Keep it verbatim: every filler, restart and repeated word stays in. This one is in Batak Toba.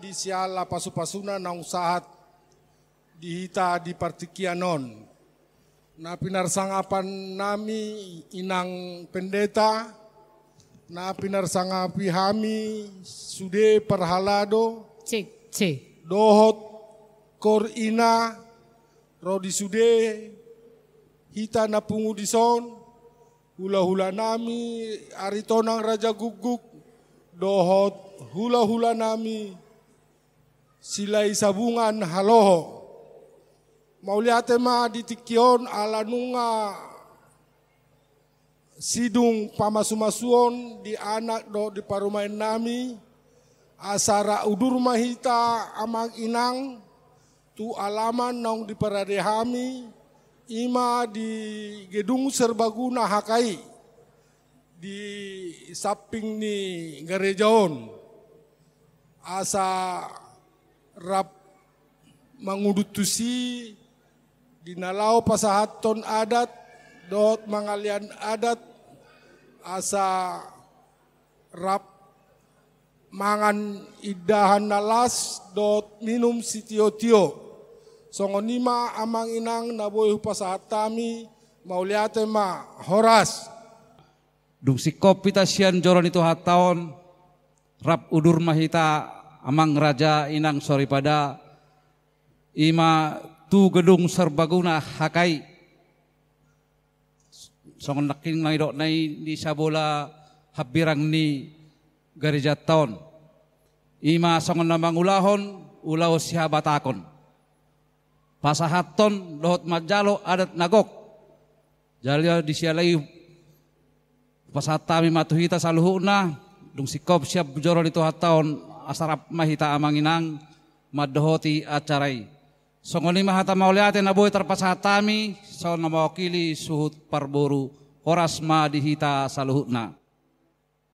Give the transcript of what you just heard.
di siala pasupasuna naung sahat di hita di partingkian on. Na pinarsangapan nami inang pendeta, na pinarsangapi hami sude parhalado, Cek, cek. dohot kor ina, ro di sude hita na pungu dison, hulahula nami Aritonang Raja Guguk, dohot hulahula nami Silahisabungan Haloho. Mauliate ma di tingki on ala nunga sidung pamasumasuon di anak dohot di parumaen nami, asa rap udur ma hita amang inang tu alaman naung diparade hami, i ma di Gedung Serbaguna H K I di samping ni gareja on. Asa rap mangudut tusi di na laho pasahathon adat dohot mangalean adat, asa rap mangan indahan na las dohot minum sitiotio. Songon i ma amang inang na boi hupasahat hami, mauliate ma, horas. Dung singkop hita sian joro ni Tuhanta on, rap udur ma hita amang raja inang soripada, i ma tu Gedung Serbaguna H K I. Songon nangkin na nidok nai di sabola hambirang ni garejanta on. I ma songon na mangulahon ulaon sihabatahon, pasahathon dohot manjalo adat na gok. Jala di siala i pasahat hami ma tu hita saluhutna, dung singkop sian joro ni Tuhanta on, asa rap ma hita amang inang mandohoti acara i. Songon i ma hata mauliate na boi tarpasahat hami, songon na mewakili suhut parboru, horas ma di hita saluhutna.